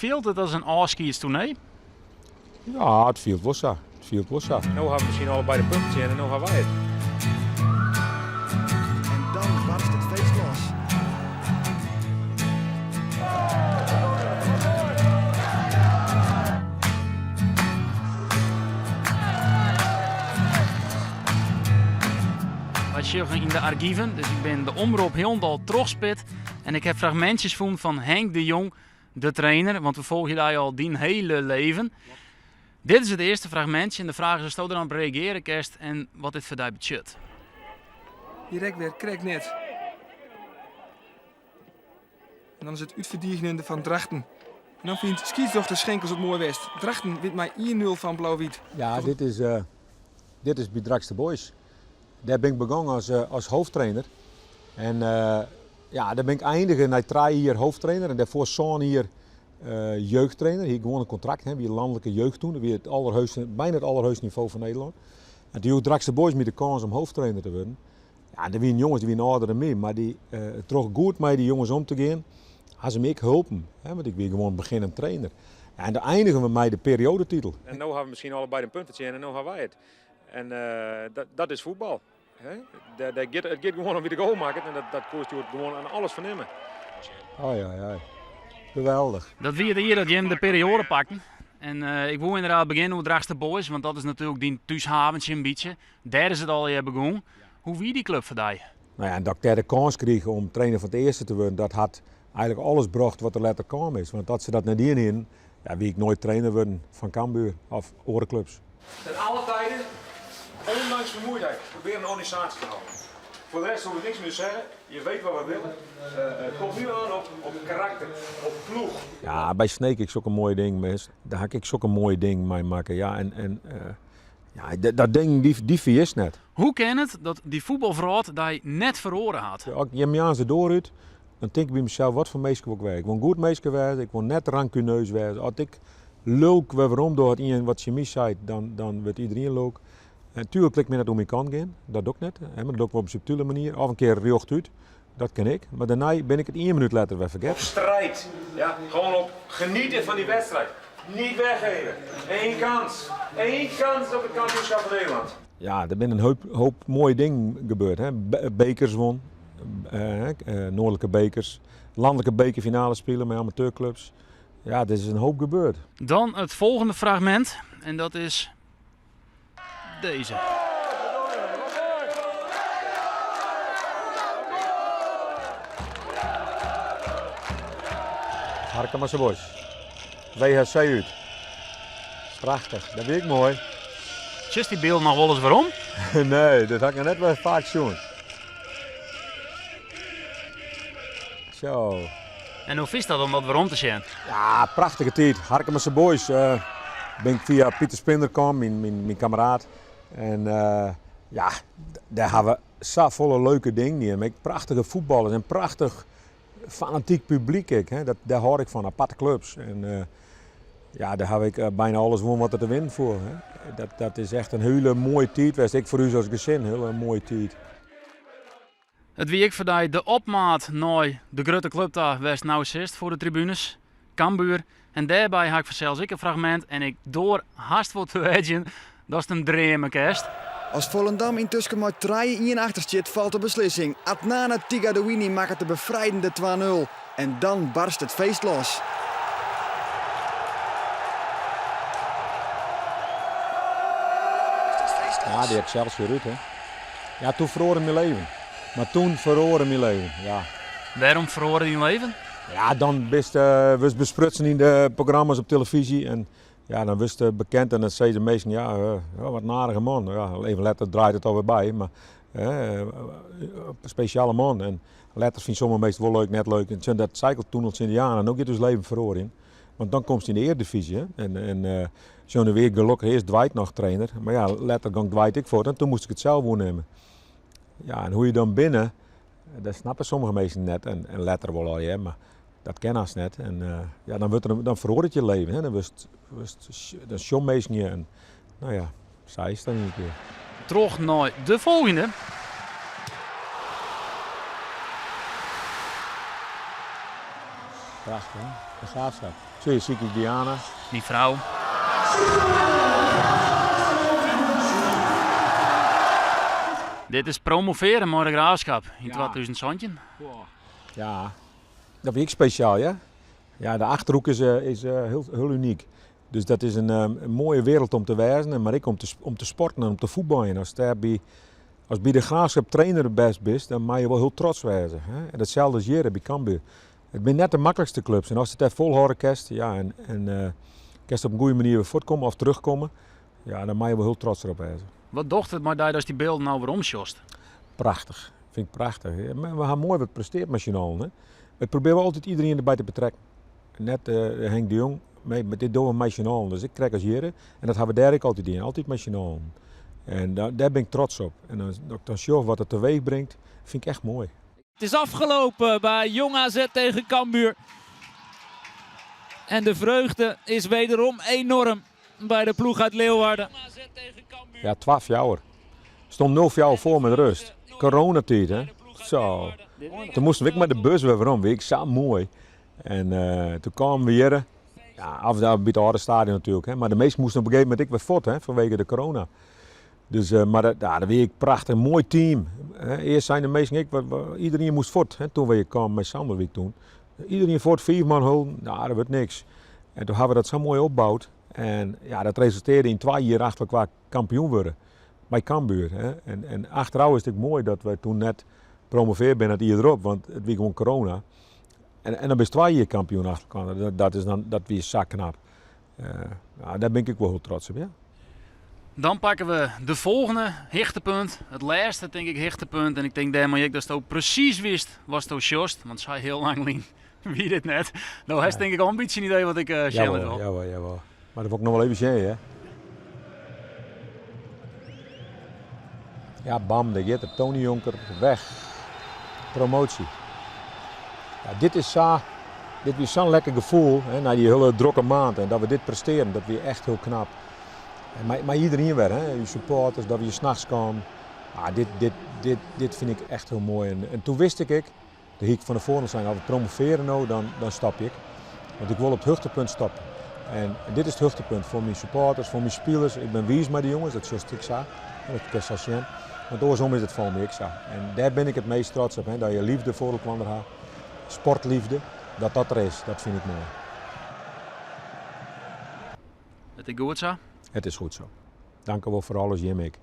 Fielt it as in ôfskiedstoernee? Ja, it fielt wol sa. It fielt wol sa. No hawwe we miskien allebei de punten tsjin en no hawwe wy it. En dan barst it feest los. Wy sjogge yn de argiven, dus ik bin de Omrop hielendal trochspit en ik ha fragmintsjes fûn fan Henk de Jong, de trainer, want we folgje dy al dyn hiele leven. Dit is it earste fragmintsje en de fraach is oftsto der dan op reagearje kinst en wat dit foar dy betsjut. Hjir ek wer, krekt net. En dan is it útferdigenjende fan Drachten. En dan fynt skiedsrjochter Schenkels it moai west. Drachten wint mei 1-0 fan Blauw-Wyt. Ja, dit is, uh, dit is by Drachtster Boys. Dêr bin ik begûn as, uh, as hoofdtrainer. En uh, ja, dêr bin ik eindige nei trije jier hoofdtrainer en dêrfoar sân jier uh, jeugdtrainer. Hie gewoan in kontrakt, hè, wie lanlike jeugd toen. Dat wie it allerheechste, byna it allerheechste nivo fan Nederlân. En toen joech Drachtster Boys my de kâns om hoofdtrainer te wurden. Ja, der wienen jonges dy wienen âlder dan my, mar dy, uh, troch goed mei dy jonges om te gean, ha se my ek holpen. Hè, want ik wie gewoan beginnend trainer. Ja, en dan einigen we mei de periodetitel. En no hawwe we miskien allebei de punten tsjin en no hawwe wy it. En uh, dat is fuotbal. Hè? Dêr, dêr giet, it giet gewoan om wie de goal makket en dat, dat koest hjoed gewoan oan alles fernimme. Oh ja, ja. Geweldich. Dat wie it jier dat jim de perioade pakten. En uh, ik woe ynderdaad begjinne oer Drachtster Boys, want dat is natuerlik dyn thúshaventsje in bytsje. Dêr is it allegear begûn. Hoe wie dy klup foar dy? No ja, en dat ik dêr de kâns krige om trainer fan it earste te wurden, dat hat eigentlik alles brocht wat der letter kaam is. Want as se dat net dien hienen, ja, wie ik noait trainer wurden fan Cambuur of oare klups. Ten alle tijden, ondanks vermoeidheid, probeer een organisatie te houden. Voor de rest hoef ik niks meer te zeggen. Je weet wat we willen. Uh, het komt nu aan op, op karakter, op ploech. Ja, by Sneek ek sokke moaie dingen, mens. Dêr ha ik sokke moaie dingen mei makke. Ja, en, en uh, ja, dat ding, dy, dy ferjitst net. Hoe kin it dat dy fuotbalwrâld dy net feroare hat? As ik hjir moarns de doar út, dan tink ik by mysels, wat foar minske wol ik wêze? Ik wol in goed minske wêze, ik wol net rankuneus wêze. As ik lulk wer werom doch as ien wat tsjin my seit, dan, dan wurdt iderien lulk. En tuerlik lit ik my net oer myn kant gean, dat doch ik net. Hè, mar dat doch ik wol op in subtile manier, of in kear rjochtút, dat kin ik. Mar dêrnei bin ik it ien minút letter wer fergetten. Op strijd, ja, gewoon op genieten van die wedstrijd. Niet weggeven. Eén kans. Eén kans op het kampioenschap van Nederland. Ja, der binne in hoop, hoop moaie dingen gebeurd. Hè. Bekers won, eh, noardlike bekers, lanlike bekerfinale spile mei amateurklups. Ja, der is in hoop gebeurd. Dan it folgjende fragmint en dat is dizze. Harkemase Boys. WHC út. Prachtich, dat wie ek moai. Sjochst dy bylden noch wolris werom? Nee, dat ha ik noch net wer faak sjoen. Zo. En hoe fynst dat om dat werom te sjen? Ja, prachtige tiid. Harkemase Boys. Uh, bin ik fia Pieter Spinder kaam, myn, myn, myn kameraad. En uh, ja, dêr ha we safolle leuke dingen dien. Ek prachtige fuotballers en prachtich fanatyk publyk ek. Hè. Dat, dêr hâld ik fan, aparte klups. En uh, ja, dêr ha ik byna alles wûn wat der te winnen foel. Hè. Dat, dat is echt in hiele moaie tiid west. Ek foar ús as gesin, in hiele moaie tiid. It wie ek foar dy de opmaat nei de grutte klup ta wêr'tst no sitst foar de tribunes, Cambuur. En dêrby ha ik fansels ek in fragmint en ik doar hast wol te wedzjen datst him dreame kinst. As Volendam yntusken mei trije ien achter stiet, falt de beslissing. Adnane Tighadouini makket de befrijdende 2-0 en dan barst it feest los. Ja, dy Excelsior út, hè. Ja, toen feroare myn leven. Mar toen feroare myn leven, ja. Wêrom feroare dyn leven? Ja, dan bist, uh, wurdst besprutsen yn de programma's op televyzje en ja, dan wurdst bekend en dan sizze de minsken, ja, uh, wat in aardige man. Ja, even letter draait it alwer by, mar uh, spesjale man. En letter fine sommige minsken wol leuk, net leuk. En dat sei ik al toen al tsjin Diana, no giet ús leven feroarjen. Want dan komst yn de earedivyzje. Hè? En, en uh, John wie gelokkich earst Dwight noch trainer. Mar ja, letter gong Dwight ek fuort en toen moast ik it sels oernimme. Ja, en hoe je dan binne, dat snappe sommige minsken net. En, en letter wol al, ja, mar dat kin hast net. En uh, ja, dan, wurdt der, dan feroaret je leven. Hè? Dan wurdst, wurdst, dan sjogge minsken je en no ja, sa is it dan ien kear. Troch nei de folgjende. Prachtich, hè? De Graafschap. Zie je, zie ik Diana. Myn frou. Dit is promovearje mei de Graafschap yn 2017. Ja, dat wie ek spesjaal, ja. Ja, de Achterhoek is, eh, is eh, hiel, hiel unyk. Dus dat is in, eh, in moaie wereld om te wêzen, mar ek om te, om te sporten en om te fuotbaljen. As dêr by, as by de Graafschap trainer best bist, dan mei je wol hiel trots wêze. Hè? En datselde is hjir by Cambuur. It binne net de maklikste klups en ast it dêr folhâlde kinst, ja, en, en uh, kinst op in goede manier wer fuortkomme of terugkomme, ja, dan mei je wol hiel trots derop wêze. Wat docht it mei dy datst dy bylden no weromsjochst? Prachtich. Fyn ik prachtich. We ha moai wat prestearre mei syn allen. Hè. We probearje altyd iderien derby te betrekken. Net uh, Henk de Jong, nee, mar dit dogge we mei syn allen. Dus ik krekt as hjir. En dat ha we dêr ek altyd dien, altyd mei syn allen. En dêr bin ik trots op. En dan, as ik dan sjoch wat it teweech bringt, fyn ik echt moai. Het is afgelopen bij Jong AZ tegen Cambuur. En de vreugde is wederom enorm bij de ploeg uit Leeuwarden. Ja, 12-4. Stond 0-4 foar mei rêst. Coronatiid, hè? Zo. Toen moasten we mei de bus wer werom. Wie ek sa moai. En uh, toen kamen we hjir. Ja, af by it âlde stadion natuerlik. Hè. Mar de minsken moasten op in gegeven momint ek wer fuort, hè, fanwege de corona. Dus, uh, mar dat, ja, dat wie ek prachtich, moai team. Earst seine de minsken ek, iderien moast fuort. Hè, toen we kamen mei Sander wie toen. Iderien fuort, fiif man holden, no, dat wurdt niks. En toen ha we dat sa moai opboud. En ja, dat resultearre yn twa jier achter elkoar kampioen wurde. By Cambuur. Hè. En, en achterôf is it ek moai dat we toen net promovearre binne it jier derop, want it wie gewoan corona. En, en dan bist twa jier kampioen achter elkoar. Dat, dat, is dan, dat wie sa knap. Uh, ja, dêr bin ik ek wol hiel trots op, ja. Dan pakke we de folgjende hichtepunt. It lêste, tink ik, hichtepunt. En ik tink dêrmei ek datsto presys witst watsto sjochst. Want sa hiel lang lyn wie dit net. No hast tink ik al in bytsje in idee wat ik uh, sjen wol. Jawel, jawel. Mar dat wol ik noch wol even sjen, hè. Ja, bam, dêr giet er. Tony Jonker, weg. Promotie. Ja, dit is sa, dit wie sa'n lekker gefoel, hè, nei dy hiele drokke maand. En dat we dit prestearren, dat wie echt hiel knap. En mei, mei iderien wer, hè, de supporters, dat we hjir nachts kamen. Ah, dit, dit, dit, dit fyn ik echt hiel moai. En, en toen wist ik ek, dat hie ik fan tefoaren sein, as we promovearje no, dan, dan stop ik. Want ik wol op it hichtepunt stoppe. En dit is it hichtepunt foar myn supporters, foar myn spilers. Ik bin wiis mei de jonges, dat sjochst ek sa. Dat kinst sa sjen. Want oarsom is it foar my ek sa. En dêr bin ik it meast trots op, hè, dat je leafde foar elkoar ha. Sportleafde, dat dat der is, dat fyn ik moai. It is goed sa? It is goed sa. Tankewol foar alles, jim ek.